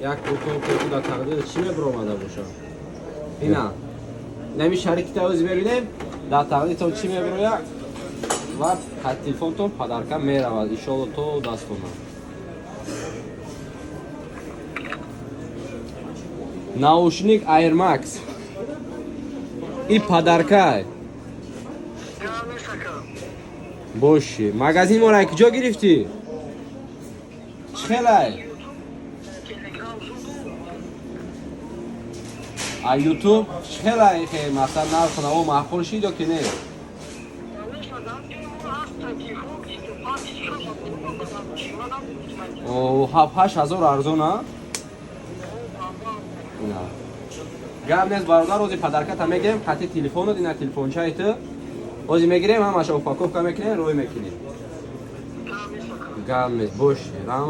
Як кутон ки дар тақдир чӣ мебиромада бошад. Ина. Нами шарикита ози мебинем, дар тақдиртон чӣ мебирояд ва телефонтон подарка меравад. Иншоалло то дастона. Наушник Air Max. И подарка. Боши. Магазин моро куҷо гирифтӣ? Чӣ хелай? А YouTube чӣ хелай хе масалан нарху наво маъқул шид ё ки не? О, 7-8 ҳазор арзон, а? Гап нест, бародар, ози подарката мегирем, қати телефонот, ина телефончаи ту. Ози мегирем, ҳамаша упаковка мекунем, рӯй мекунем. Гап нест, боши, раҳмат.